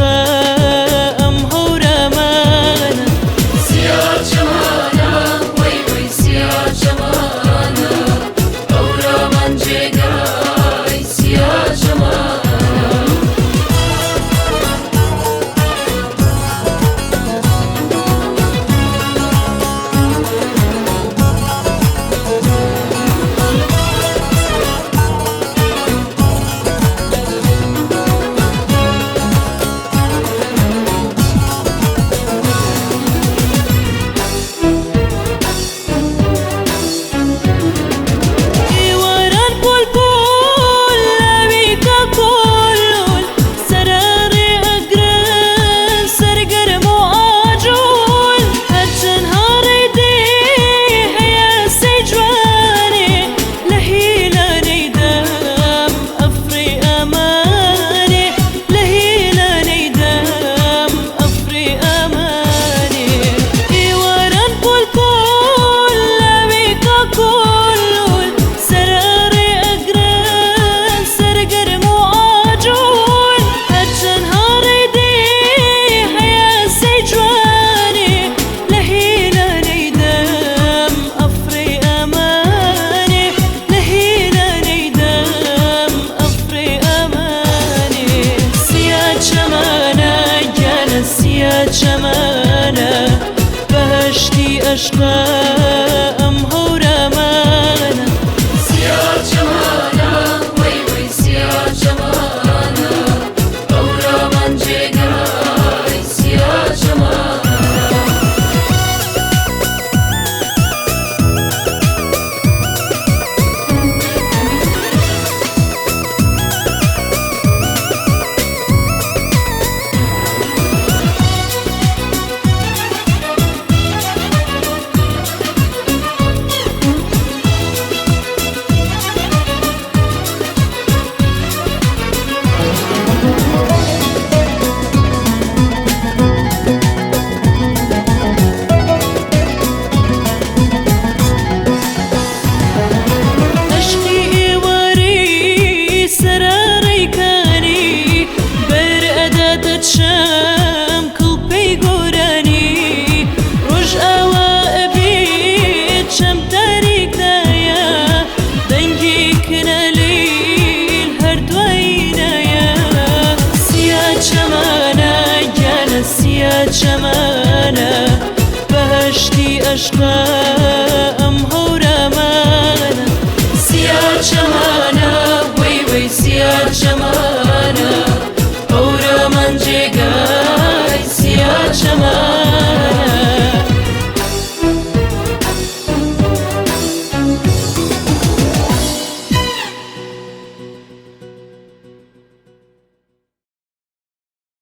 ئەشقە ئەم هەورامانە. سیا چەمانە وەی وەی سیا چەمانە، هەورامان جێگای سیا چەمانە. ئێواران پۆل پۆل لاوی کاکۆلۆل، سەرەڕێ ئەگرن سەرگەرم و ئاجۆل. هەرچەند هاڕێ دێ هەیە سەی جوانێ، لە هیلانەی دەم ئەفڕێ ئەمانێ، لە هیلانەی دەم ئەفڕێ ئەمانێ. ئێواران پۆل پۆل لاوی کاکۆلۆل، سەرەڕێ ئەگرن سەرگەرم و ئاجۆل. هەرچەند هاڕێ دێ هەیە سەی جوانێ، لە هیلانەی دەم ئەفڕێ ئەمانێ، لە هیلانەی دەم ئەفڕێ ئەمانێ. سیا چەمانە گیانە سیا چەمانە، بەهەشتی ئەشقە ئەم هەورامانە. سیا چەمانە وەی وەی سیا چەمانە، هەورامان جێگای سیا چەمانە. ئەشقی ئێوارەی سەرەڕێکانی، بەر ئەداتە چەم کڵپەی گۆرانی. ڕۆژ ئاوا ئەبێت چەم تاریکدایە، دەنگی کنە لیل هەر دوایینایە. سیا چەمانە گیانە سیا چەمانە، بەهەشتی ئەشقە ئەم هەورامانە. سیا چەمانە وەی وەی سیا چەمانە.